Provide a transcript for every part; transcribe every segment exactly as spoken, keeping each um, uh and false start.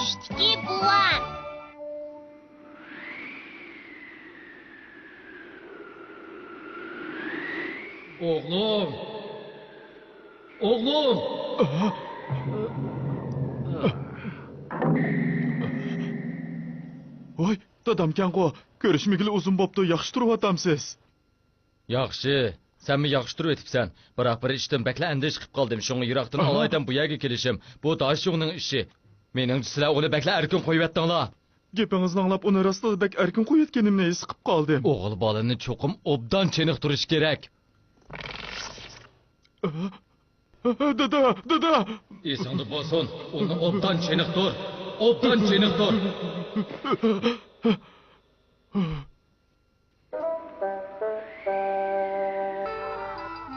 ئىككى بوۋام. ئوغلۇم! ئوغلۇم! ۋاي، دادامكەنغۇ، كۆرۈشمىگىلى ئۇزۇن بوپتۇ، ياخشى تۇرۇۋاتامسىز؟ ياخشى، سەنمۇ ياخشى تۇرۇۋېتىپسەن. بىراق بىر ئىشتىن بەكلا ئەندىشە قىپ قالدىم، شۇڭا يىراقتىن ئالايتەن بۇ يەرگە كېلىشىم. بۇ داشيۇڭنىڭ ئىشى. مېنىڭچە سىلەر ئۇنى بەكلا ئەركىن قويۇۋەتتىڭلار. گېپىڭىزنى ئاڭلاپ، ئۇنى راستلا بەك ئەركىن قويۇۋەتكىنىمنى ھېس قىپ قالدىم. ئوغۇل بالىنى چوقۇم ئوبدان چېنىقتۇرۇش كېرەك. دادا، دادا! ئېسىڭدە بولسۇن، ئۇنى ئوبدان چېنىقتۇر. ئوبدان چېنىقتۇر.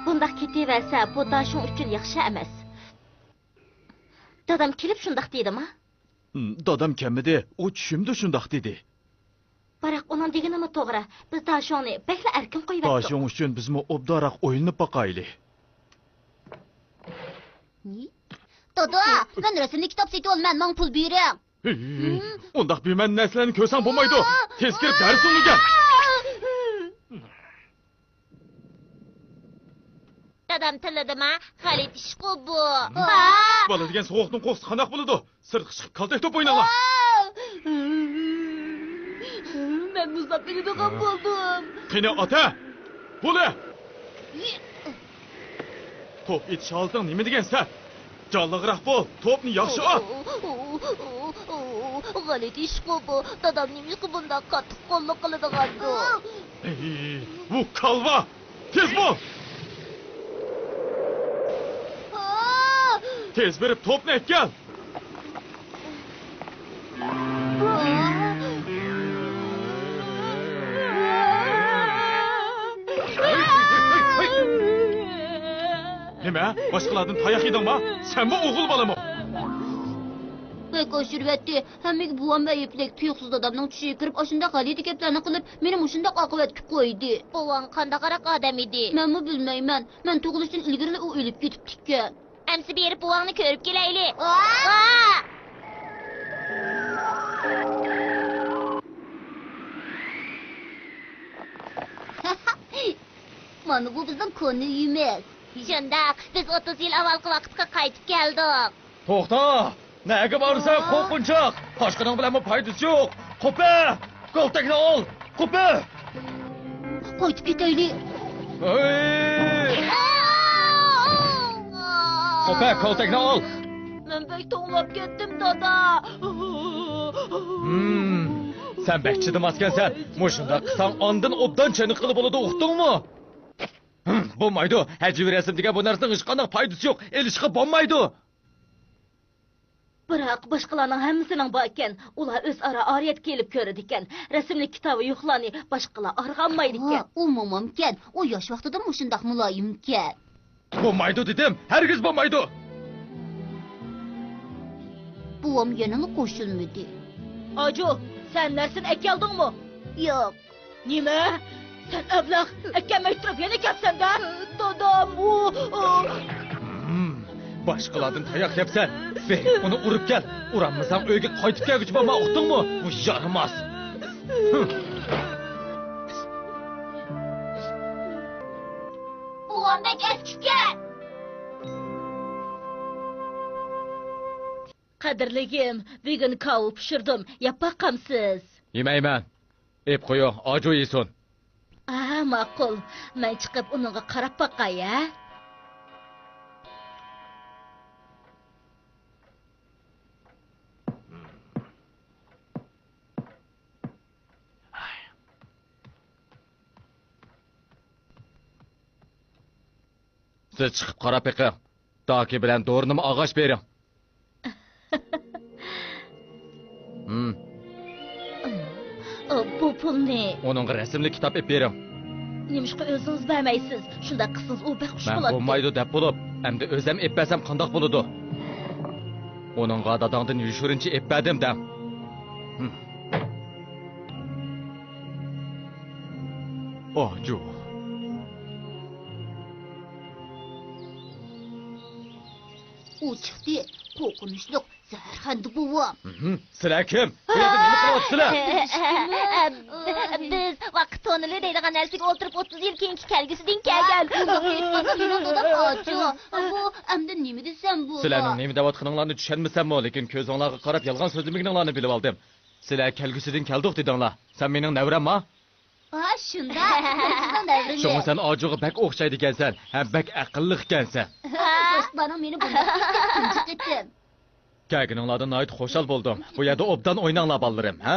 بۇنداق كېتىۋەرسە، بۇ داشۇڭ ئۈچۈن ياخشى ئەمەس. دادام كېلىپ شۇنداق دېدىما؟ دادام كەلمىدى، ئۇ چۈشۈمدە شۇنداق دېدى. بىراق ئۇنىڭ دېگىنىمۇ توغرا. بىز داشۇڭنى بەكلا ئەركىن قويۇۋەتتۇق. داشۇڭ ئۈچۈن بىزمۇ ئوبدانراق ئويلىنىپ باقايلى. دادا، مەن رەسىملىك كىتاب سېتىۋالىمەن، ماڭا پۇل بېرىڭ. ھېي، ئۇنداق بىمەنە نەرسىلەرنى كۆرسەڭ بولمايدۇ. تېز كىرىپ دەرسىڭنى ئۆگەن. دادام تىللىدىما؟ غەلىتە ئىشقۇ بۇ. بالا دېگەن سوغۇقتىن قورقسا قانداق بولىدۇ؟ سىرتقا چىقىپ كالتەك توپ ئويناڭلار. مەن مۇزلاپ ئۆلىدىغان بولدۇم. قېنى ئاتا! بولە! توپ ئېتىش ھالىتىڭ نېمە دېگەن سەن؟ جانلىقراق بول، توپنى ياخشى ئات! غەلىتە ئىشقۇ بۇ. دادام نېمىشقا بۇنداق قاتتىق قوللۇق قىلىدىغاندۇ؟ ھېي، بۇ كالۋا! تېز بول! تېز بېرىپ توپنى ئەكەل! نېمە؟ باشقىلاردىن تاياق يېدىڭما؟ سەنمۇ ئوغۇل بالىمۇ؟ بەك ئاشۇرۇۋەتتى. ھەممىگە بوۋام ئەيىبلىك. تۇيۇقسىز دادامنىڭ چۈشىگە كىرىپ، ئاشۇنداق غەلىتە گەپلەرنى قىلىپ، مېنى مۇشۇنداق ئاقىۋەتكە قويدى. بوۋاڭ قانداقراق ئادەم ئىدى؟ مەنمۇ بىلمەيمەن. مەن تۇغۇلۇشتىن ئىلگىرىلا ئۇ ئۆلۈپ كېتىپتىكەن. ئەمسە بېرىپ بوۋاڭنى كۆرۈپ كېلەيلى. ۋا! مانا بۇ بىزنىڭ كونا ئۆيىمىز. شۇنداق، بىز ئوتتۇز يىل ئاۋۋالقى ۋاقىتقا قايتىپ كەلدۇق. توختا! نەگە بارىسەن، قورقۇنچاق؟ قاچقىنىڭ بىلەنمۇ پايدىسى يوق. قوپە! كالتەكنى ئال! قوپە! قايتىپ كېتەيلى. ھەي! قوپە، كالتەكنى ئال! مەن بەك توڭلاپ كەتتىم، دادا. ھىم، سەن بەك چىدىماسكەنسەن. مۇشۇنداق قىلساڭ ئاندىن ئوبدان چېنىققىلى بولىدۇ، ئۇقتۇڭمۇ؟ ھىم، بولمايدۇ. ھەجۋىي رەسىم دېگەن بۇ نەرسىنىڭ ھېچقانداق پايدىسى يوق. ئېلىشقا بولمايدۇ. بىراق باشقىلارنىڭ ھەممىسىنىڭ باركەن. ئۇلار ئۆزئارا ئارىيەتكە كېلىپ كۆرىدىكەن. رەسىملىك كىتابى يوقلارنى باشقىلار ئارىغا ئالمايدىكەن. ھا، ئۇ مومامكەن. ئۇ ياش ۋاقتىدىن مۇشۇنداق مۇلايىمكەن. بولمايدۇ دېدىم، ھەرگىز بولمايدۇ. بوۋام يەنىلا قوشۇلمىدى. ئاجۇ، سەن نەرسىنى ئەكەلدىڭمۇ؟ ياق. نېمە؟ سەن ئەبلەخ، ئەكەلمەي تۇرۇپ يەنە كەپسەندە؟ دادام، ئۇ، ئۇ. ھىم، باشقىلاردىن تاياق يەپسەن. بېرىپ ئۇنى ئۇرۇپ كەل. ئۇرالمىساڭ ئۆيگە قايتىپ كەلگۈچە بولما، ئۇقتۇڭمۇ؟ بۇ يارىماس. ھىم. بوۋام بەك ئەسكىكەن. قەدىرلىكىم، بۈگۈن كاۋا پىشۇردۇم، يەپ باقامسىز؟ يېمەيمەن. ئېلىپ قويۇڭ، ئاجۇ يېسۇن. ئا، ماقۇل. مەن چىقىپ ئۇنىڭغا قاراپ باقاي، ھە؟ سىز چىقىپ قاراپ بېقىڭ. داكى بىلەن دورىنىمۇ ئالغاچ بېرىڭ. ھىم. ئا، بۇ پۇلنى. ئۇنىڭغا رەسىملىك كىتاب ئېلىپ بېرىڭ. نېمىشقا ئۆزىڭىز بەرمەيسىز؟ شۇنداق قىلسىڭىز ئۇ بەك خۇش مەن بولاتتى. بولمايدۇ دەپ بولۇپ، ئەمدى ئۆزەم ئېلىپ بەرسەم قانداق بولىدۇ؟ ئۇنىڭغا داداڭدىن يوشۇرۇنچە ئېلىپ بەردىم دەڭ. ھىم. ئاجۇ. ئۇ چىقتى. قورقۇنچلۇق. سەرخەندە بوۋام. ھىم، سىلەر كىم؟ بۇ يەردە نېمە قىلىۋاتىسىلەر؟ بىز ۋاقىت تونېلى دەيدىغان نەرسىگە ئولتۇرۇپ، ئوتتۇز يىل كېيىنكى كەلگۈسىدىن كەلگەن. بۇ ئەمدى نېمە دېسەم بۇ؟ سىلەرنىڭ نېمە دەۋاتقىنىڭلارنى چۈشەنمىسەممۇ، لېكىن كۆزۈڭلارغا قاراپ يالغان سۆزلىمىگىنىڭلارنى بىلىۋالدىم. سىلەر كەلگۈسىدىن كەلدۇق دېدىڭلار. سەن مېنىڭ نەۋرەمما؟ ھا، شۇنداق. سىزنىڭ نەۋرىڭىز. شۇڭا سەن ئاجۇغا بەك ئوخشايدىكەنسەن ھەم بەك ئەقىللىقكەنسەن. دوستلارنىڭ مېنى بۇنداق دېيىشى تۇنجى قېتىم. كەلگىنىڭلاردىن ناھايىتى خۇشال بولدۇم. بۇ يەردە ئوبدان ئويناڭلار، بالىلىرىم، ھە؟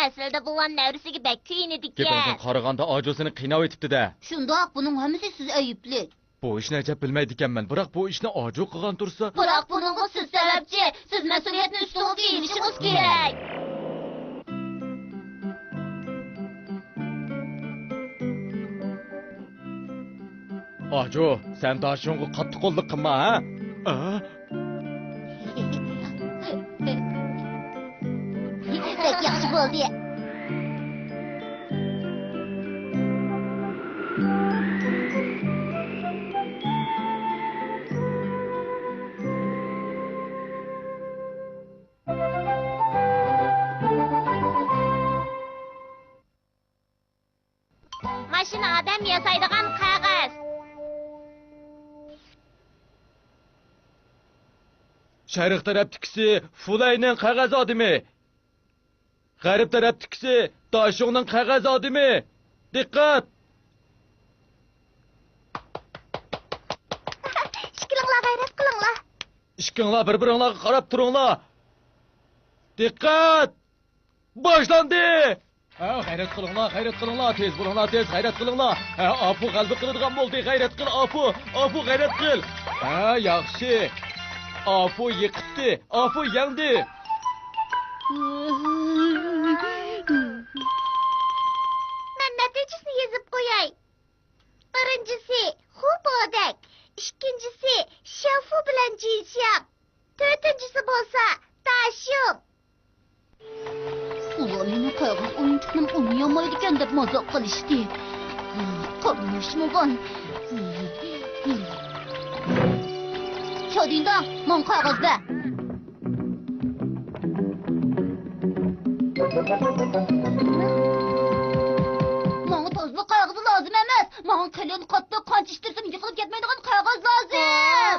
ئەسلىدە بوۋام نەۋرىسىگە بەك كۆيۈنىدىكەن. گېپىڭىزدىن قارىغاندا، ئاجۇ سېنى قىيناۋېتىپتۇ-دە. شۇنداق، بۇنىڭ ھەممىسى سىز ئەيىبلىك. بۇ ئىشنى ئەجەب بىلمەيدىكەنمەن، بىراق بۇ ئىشنى ئاجۇ قىلغان تۇرسا. بىراق بۇنىڭغا سىز سەۋەبچى، سىز مەسئۇلىيەتنى ئۈستىڭىزگە ئېلىشىڭىز كېرەك. ئاجۇ، سەن داشۇڭغا قاتتىق قوللۇق قىلما، ھە؟ ئا؟ بەك ياخشى بولدى. ماشىنا ئادەم ياسايدىغان قەغەز. شەرق تەرەپتىكىسى فۇلەينىڭ قەغەز ئادىمى. غەرب تەرەپتىكىسى داشۇڭنىڭ قەغەز ئادىمى. دىققەت! ئىككىلىڭلار غەيرەت قىلىڭلار. ئىككىڭلار بىر-بىرىڭلارغا قاراپ تۇرۇڭلار. دىققەت! باشلاندى! ھە، غەيرەت قىلىڭلار، غەيرەت قىلىڭلار، تېز بولۇڭلار، تېز، غەيرەت قىلىڭلار. ھە، ئاپۇ غەلىبە قىلىدىغان بولدى، غەيرەت قىل، ئاپۇ، ئاپۇ، غەيرەت قىل. ھە، ياخشى. ئاپۇ يىقىتتى، ئاپۇ يەڭدى. مەن نەتىجىسىنى يېزىپ قوياي. بىرىنچىسى خۇ بودەك، ئىككىنچىسى شياۋفۇ بىلەن جىنشياڭ، تۆتىنچىسى بولسا داشۇڭ. ئۇلار مېنىڭ قەغەز ئويۇنچۇقنىمۇ ئوينىيالمايدىكەن دەپ مازاق قىلىشتى. قارناشمىغان. شادىنداڭ، ماڭا قەغەز بەر. ماڭا تازىلىق قەغىزى لازىم ئەمەس. ماڭا قېلىن، قاتتىق، قانچە ئىتتۈرسىمۇ يىقىلىپ كەتمەيدىغان قەغەز لازىم.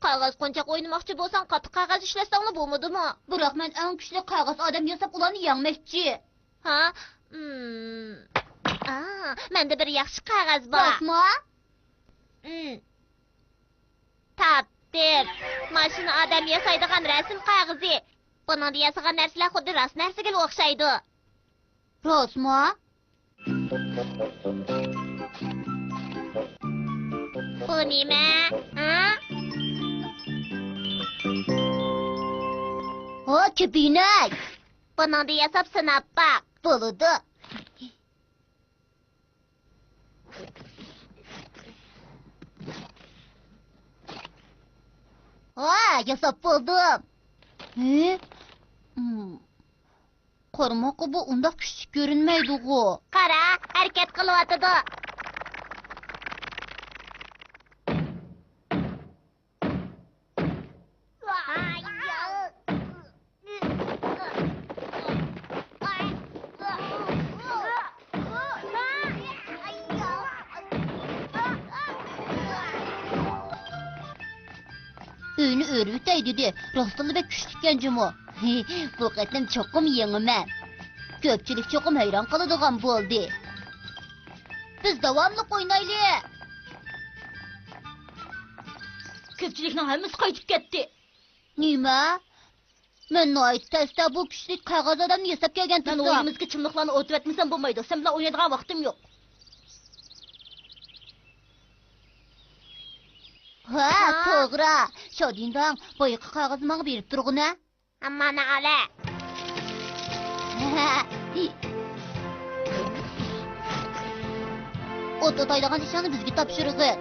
قەغەز قونچاق ئوينىماقچى بولساڭ، قاتتىق قەغەز ئىشلەتسەڭلا بولمىدىمۇ؟ بىراق مەن ئەڭ كۈچلۈك قەغەز ئادەم ياساپ، ئۇلارنى يەڭمەكچى. ھا؟ ئىم. ئا، مەندە بىر ياخشى قەغەز بار. راستمۇ؟ ئىم. تاپتىم. ماشىنا ئادەم ياسايدىغان رەسىم قەغىزى. بۇنىڭدا ياسىغان نەرسىلەر خۇددى راست نەرسىگىلا ئوخشايدۇ. راستمۇ؟ بۇ نېمە؟ ھە؟ ھا، كېپىنەك! بۇنىڭدا ياساپ سىناپ باق. بولىدۇ. ھا، ياساپ بولدۇم. ھە؟ ھىم. قارىماققا بۇ ئۇنداق كۈچلۈك كۆرۈنمەيدىغۇ. قارا، ھەرىكەت قىلىۋاتىدۇ. ئۆينى ئۆرۈۋېتەي دېدى. راستتىنلا بەك كۈچلۈككەن جۇمۇ. بۇ قېتىم چوقۇم يېڭىمەن. كۆپچىلىك چوقۇم ھەيران قالىدىغان بولدى. بىز داۋاملىق ئوينايلى. كۆپچىلىكنىڭ ھەممىسى قايتىپ كەتتى. نېمە؟ مەن ناھايىتى تەستە بۇ كۈچلۈك قەغەز ئادەمنى ياساپ كەلگەن مەن تۇرسام. ئويۇنىمىزغا چىملىقلارنى ئولتۇرۇۋەتمىسەم بولمايدۇ. سەن بىلەن ئوينايدىغان ۋاقتىم يوق. ھە، ھا؟ توغرا. شادىنداڭ، بايىقى قەغەزنى ماڭا بېرىپ تۇرغىنە. ئەمما نەلە. ئوت ئوتايدىغان ئىشىڭنى بىزگە تاپشۇرغىن.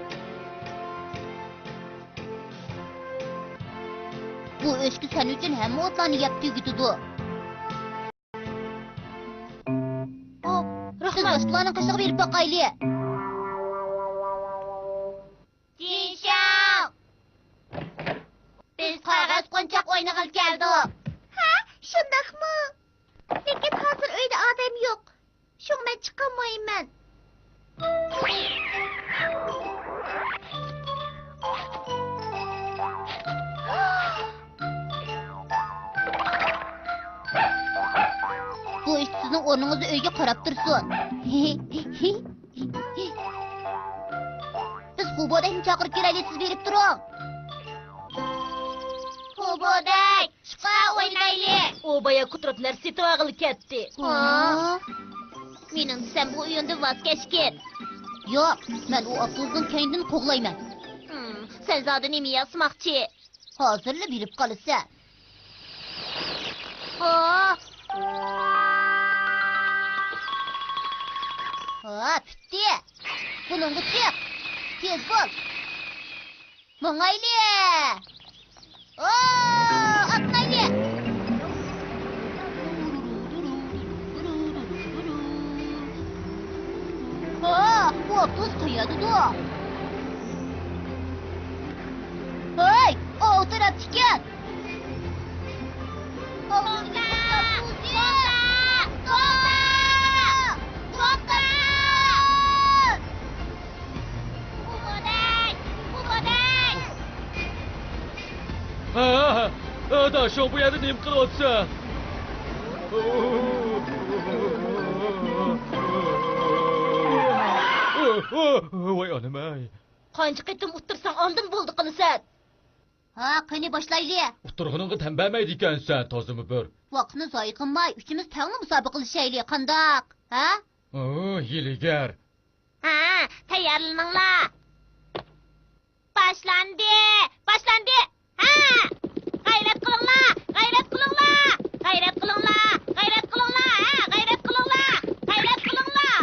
بۇ ئۆچكە سەن ئۈچۈن ھەممە ئوتلارنى يەپ تۈگىتىدۇ. ئو، بىز رەھمەت. باشقىلارنىڭ قېشىغا بېرىپ باقايلى. جىنشاۋ! بىز قەغەز ئورنىڭىزدا ئۆيگە قاراپ تۇرسۇن. بىز خۇبودەكنى چاقىرىپ كېلەيلى، سىز بېرىپ تۇرۇڭ. خۇبودەك، چىقا ئوينايلى. ئۇ بايا كۇتۇرۇپ نەرسە سېتىۋالغىلى كەتتى. ھا؟ مېنىڭ دېسەم، ئۇ ئويۇندىن ۋاز كەچكىن. ياق، مەن ئۇ ئاپتوبۇسنىڭ كەينىدىن قوغلايمەن. ھىم، سەن زادى نېمە ياسىماقچى؟ ھازىرلا بىلىپ قالىسەن. ھا! ھا، پۈتتى. بۇنىڭغا چىق. تېز بول. ماڭايلى. ئو، ئاتلايلى. ھا، بۇ ئاپتوبۇس قەيەردىدۇ؟ ھەي، ئۇ تەرەپتىكەن. توختا! توختا! توختا! توختا! بۇغداي! بۇغداي! ھە، ھە، ھە، داشۇڭ، بۇ يەردە نېمە قىلىۋاتىسەن؟ ۋاي ئانام-ئەي! قانچە قېتىم ئۇتتۇرساڭ، ئاندىن بولدى قىلىسەن. ھا، قېنى باشلايلى. ئۇتتۇرغىنىڭغا تەن بەرمەيدىكەنسەن، تازىمۇ بىر. ۋاقىتنى زايە قىلماي، ئۈچىمىز تەڭلا مۇسابىقىلىشەيلى، قانداق؟ ھە؟ ئۇ، ھىيلىگەر. ھە، تەييارلىنىڭلار. باشلاندى، باشلاندى. ھە! غەيرەت قىلىڭلار، غەيرەت قىلىڭلار. غەيرەت قىلىڭلار، غەيرەت قىلىڭلار. ھە، غەيرەت قىلىڭلار، غەيرەت قىلىڭلار.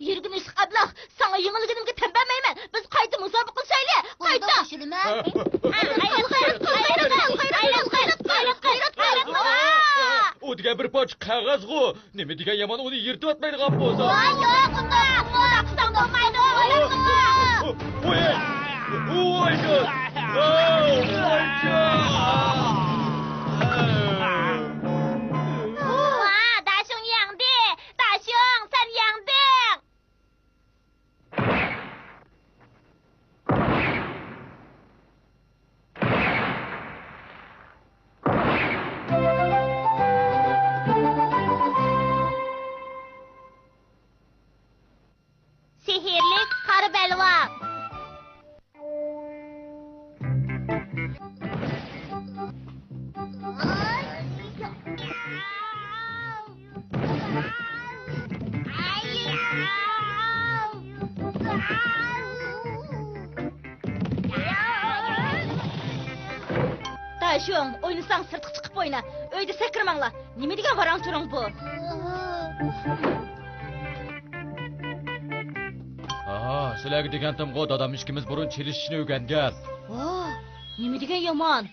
يۈرگىنى ئىشقا ئابلىق، ساڭا يېڭىلگىنىمگە تەن بەرمەيمەن. بىز قايتا مۇسابىقىلىشەيلى. قايتا. قوشۇلىمەن. ئۇ دېگەن بىر پارچە قەغەزغۇ. نېمە دېگەن يامان ئۇنى يىرتىۋەتمەيدىغان بولسا. ۋاي ياق، ئۇنداق، ئۇنداق قىلساڭ بولمايدۇ. ۋاي، ۋاي، ۋاي. ۋا، داشۇڭ يەڭدى. داشۇڭ، سەن يەڭدىڭ. سېھىرلىك قارا بەلۋاغ. داشۇڭ، ئوينىساڭ سىرتقا چىقىپ ئوينا. ئۆيدە سەكرىمەڭلار. نېمە دېگەن ۋاراڭ-چۇرۇڭ بۇ؟ ھا، سىلەرگە دېگەنتىمغۇ، دادام ئىككىمىز بۇرۇن چېلىشىشنى ئۆگەنگەن. ۋا، نېمە دېگەن يامان.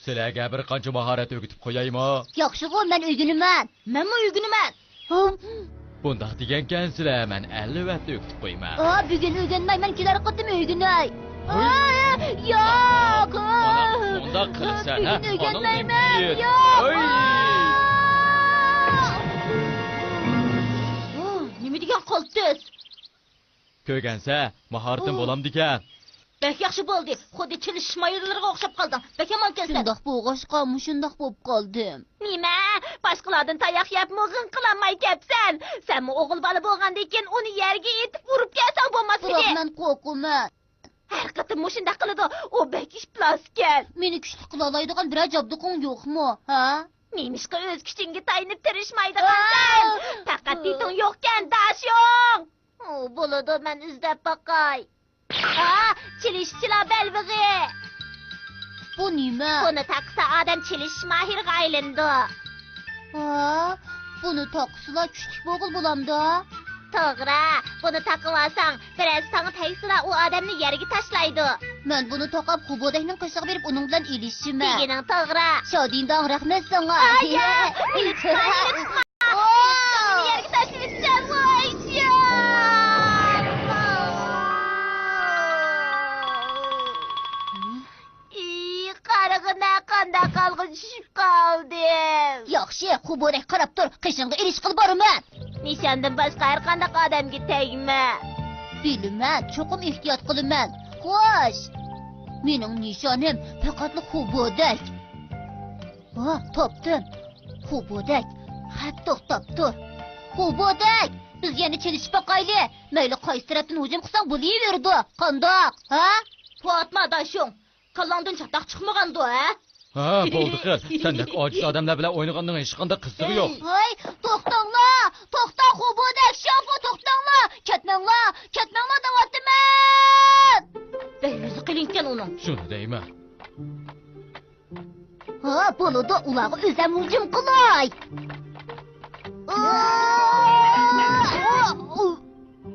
سىلەرگە بىر قانچە ماھارەت ئۆگىتىپ قويايمۇ؟ ياخشىغۇ، مەن ئۆگىنىمەن. مەنمۇ ئۆگىنىمەن. ھە؟ بۇنداق دېگەنكەنسىلەر، مەن ئەلۋەتتە ئۆگىتىپ قويىمەن. ئا، بۈگۈن ئۆگەنمەيمەن، كېلەر قېتىم ئۆگىنەي. ھوي. ئا، ياق. مانا، مۇنداق قىلىسەن، ھە؟ بۈگۈن ئۆگەنمەيمەن. ياق. ھوي. ئا، نېمە دېگەن قالتىس؟ كۆرگەنسە، ماھارىتىم بولامدىكەن. بەك ياخشى بولدى. خۇددى چېلىشىش ماھىرلىرىغا ئوخشاپ قالدىڭ. بەك يامانكەنسەن. شۇنداق بولغاچقا، مۇشۇنداق بولۇپ قالدىم. نېمە؟ باشقىلاردىن تاياق يەپمۇ غىڭ قىلالماي كەپسەن؟ سەنمۇ ئوغۇل بالا بولغاندىكىن ئۇنى يەرگە ئېتىپ ئۇرۇپ كەلسەڭ بولماسمىدى؟ بىراق مەن قورقىمەن. ھەر قېتىم مۇشۇنداق قىلىدۇ. ئۇ بەك ئىپلاسكەن. مېنى كۈچلۈك قىلالايدىغان بىرەر جابدۇقۇڭ يوقمۇ، ھە؟ نېمىشقا ئۆز كۈچۈڭگە تايىنىپ تىرىشمايدىغانسەن؟ پەقەت پېتىڭ يوقكەن، داشۇڭ. ئۇ، بولىدۇ، مەن ئىزدەپ باقاي. ئا، چېلىشچىلار بەلبېغى. بۇ نېمە؟ بۇنى تاقىسا ئادەم چېلىشىش ماھىرىغا ئايلىنىدۇ. ھا، بۇنى تاقىسىلا كۈچلۈك بولغىلى بولامدۇ؟ توغرا، بۇنى تاقىۋالساڭ، بىرەرسى ساڭا تەگسىلا ئۇ ئادەمنى يەرگە تاشلايدۇ. مەن بۇنى تاقاپ خۇبودەكنىڭ قېشىغا بېرىپ ئۇنىڭ بىلەن ئېلىشىمەن. دېگىنىڭ توغرا. شادىنداڭ، رەھمەت ساڭا. ئايا، ئېلىشما، ئېلىشما. ئۇنى يەرگە تاشلىۋېتىسەن، ۋاي جان! ئى، قارىغىنا، قانداق ھالغا چۈشۈپ قالدىم. ياخشى، خۇبودەك قاراپ تۇر، قېشىڭغا ئېلىشقىلى بارىمەن. نىشاندىن باشقا ھەر قانداق ئادەمگە تەگمە. بىلىمەن، چوقۇم ئېھتىيات قىلىمەن. خوش. مېنىڭ نىشانىم پەقەتلا خۇبودەك. ھا، تاپتىم. خۇبودەك، خەت توختاپ تۇر. خوبودەك، بىز يەنە چېلىشىپ باقايلى. مەيلى قايسى تەرەپتىن ھۇجۇم قىلساڭ بولۇۋېرىدۇ. قانداق، ھە؟ پاتما داشۇڭ، كاللاڭدىن چاتاق چىقمىغاندۇ، ھە؟ ھە، بولدى قىز. سەندەك ئاجىز ئادەملەر بىلەن ئوينىغاننىڭ ھېچقانداق قىزىقى يوق. ھەي، توختاڭلار! توختا، خوبودەك، شياۋفۇ، توختاڭلار! كەتمەڭلار! كەتمەڭلار دەۋاتىمەن! بەك يۈزى قېلىنكەن ئۇنىڭ. شۇنى دەيمەن. ھا، بولىدۇ، ئۇلارغا ئۆزۈم ھۇجۇم قىلاي.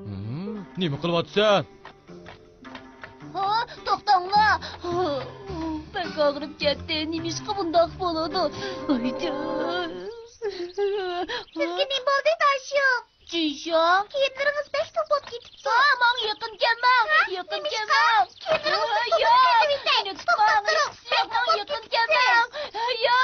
ھىم، نېمە قىلىۋاتىسەن؟ ھا، توختاڭلار. ھا، بەك ئاغرىپ كەتتى. نېمىشقا بۇنداق بولىدۇ؟ ئايجان. سىزگە نېمە بولدى، داشۇ؟ جىشاڭ. كىيىملىرىڭىز بەك سۇ بولۇپ كېتىپتۇ. ھا، ماڭا يېقىن كەلمەڭ. ھا، يېقىن نېمىشقا؟ كەلمەڭ. كىيىملىرىڭىزنى ھايا، بۇزۇپ كېتىۋېتەي. مېنى تۇتماڭ، توختاپ تۇرۇڭ. ھېچقىسى يوق، ماڭا يېقىن كەلمەڭ. ھايا.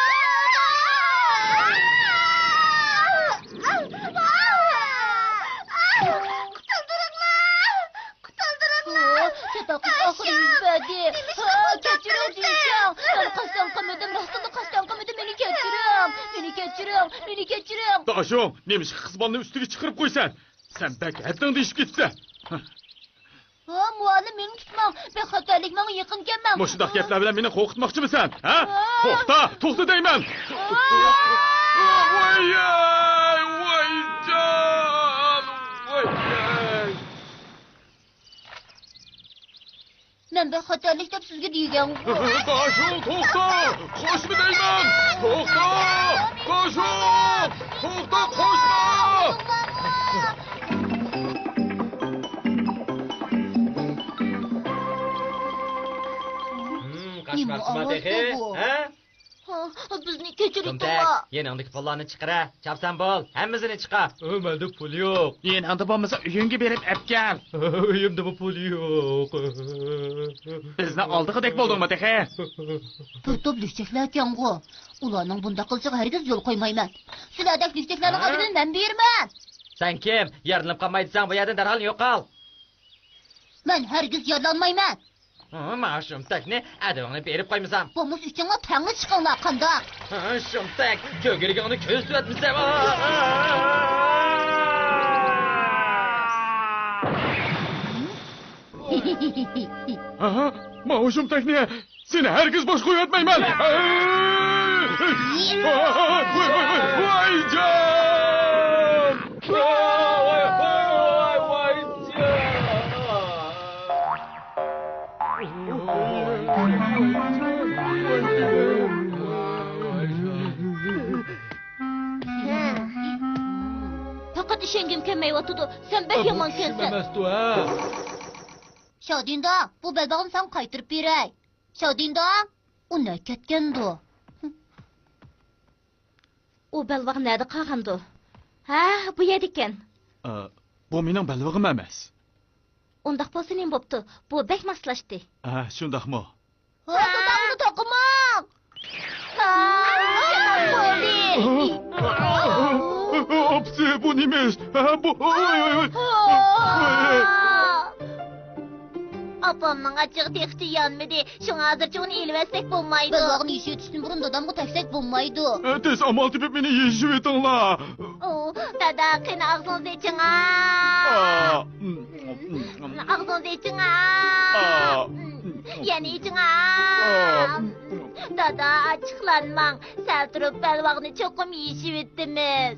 قۇتۇلدۇرۇڭلار! قۇتۇلدۇرۇڭلار! چاتاقنىڭ ئاخىرى يۈز بەردى. ھا، كەچۈرۈڭ، جىشاڭ. مەن قەستەن قىلمىدىم، راستتىنلا قەستەن قىلمىدىم. مېنى كەچۈرۈڭ، مېنى كەچۈرۈڭ، مېنى كەچۈرۈڭ. داشۇڭ، نېمىشقا قىز بالىنى ئۈستىگە چىقىرىپ قويىسەن؟ سەن بەك ھەددىڭدىن ئېشىپ كېتىپسەن. ھا، مۇئەللىم، مېنى تۇتماڭ. بەك خەتەرلىك، ماڭا يېقىن كەلمەڭ. مۇشۇنداق گەپلەر بىلەن مېنى قورقۇتماقچىمىسەن، ھە؟ ھا؟ توختا، توختا دەيمەن. ھا؟ ۋاي، ۋايجان، ۋاي. مەن بەك خەتەرلىك دەپ سىزگە دېگەنغۇ. داشۇ، توختا! قاچما دەيمەن! توختا! داشۇ! توختا، قاچما! ھىم، قاچماقچىما تېخى، ھە؟ ھا، بىزنى كەچۈرۈڭلار. شۇمتەك، يېنىڭدىكى پۇللارنى چىقىرە. چاپسان بول، ھەممىسىنى چىقار. ئۆ، مەندە پۇل يوق. يېنىڭدا بولمىسا، ئۆيۈڭگە بېرىپ ئەپكەل. ئۆيۈمدىمۇ پۇل يوق. بىزنى ئالدىغۇدەك بولدۇڭمۇ تېخى؟ بىر توپ لۈكچەكلەركەنغۇ. ئۇلارنىڭ بۇنداق قىلىشىغا ھەرگىز يول قويمايمەن. سىلەردەك لۈكچەكلەرنىڭ ھە؟ ئادىتىنى مەن بېرىمەن. سەن كىم؟ يارىلىنىپ قالماي دېسەڭ، بۇ يەردىن دەرھال يوقال. مەن ھەرگىز يارىلانمايمەن. ھە، مانا شۇمتەكنى ئەدىۋىڭنى بېرىپ قويمىسام. بولمىسا ئۈچىڭلار تەڭلا چىقىڭلار، قانداق؟ ھە، شۇمتەك، كۆكرىكىڭنى كۆرسىتىۋەتمىسەم. ھە، ماۋۇ شۇمتەكنى سېنى ھەرگىز بوش قويۇۋەتمەيمەن. ۋاي، ۋاي، ۋاي، ۋاي، ۋايجان! ۋاي، ۋاي، ۋاي، ۋاي، ۋايجان! پەقەت ئىشەنگۈم كەلمەيۋاتىدۇ. سەن بەك يامانكەنسەن. شادىندا، بۇ بەلباغنى ساڭا قايتۇرۇپ بېرەي. شادىندا، ئۇ نەگە كەتكەندۇ؟ ئۇ بەلباغ نەدە قالغاندۇ؟ ھە، بۇ يەردىكەن. ئە، بۇ مېنىڭ بەلبىغىم ئەمەس. ئۇنداق بولسا نېمە بوپتۇ؟ بۇ بەك ماسلاشتى. ئە، شۇنداقمۇ؟ ھە، دادامنى توقۇماڭ! ھە، بولدى. ئاپىسى، بۇ نېمە ئىش؟ ھە، بۇ، ۋاي، ۋاي، ۋاي. ھە. ئاپامنىڭ ئاچچىقى تېخىچە يانمىدى. شۇڭا ھازىرچە ئۇنى ئېلىۋەتسەك بولمايدۇ. بەلباغنى يېشىۋېتىشتىن بۇرۇن دادامغا تەگسەك بولمايدۇ. ئە، تېز ئامال تېپىپ مېنى يېشىۋېتىڭلار. ئۇ، دادا، قېنى ئاغزىڭىزنى ئېچىڭا. ئا، ئاغزىڭىزنى ئېچىڭا. ئا. يەنە ئېچىڭا. ئا. دادا، ئاچچىقلانماڭ. سەل تۇرۇپ بەلباغنى چوقۇم يېشىۋېتىمىز.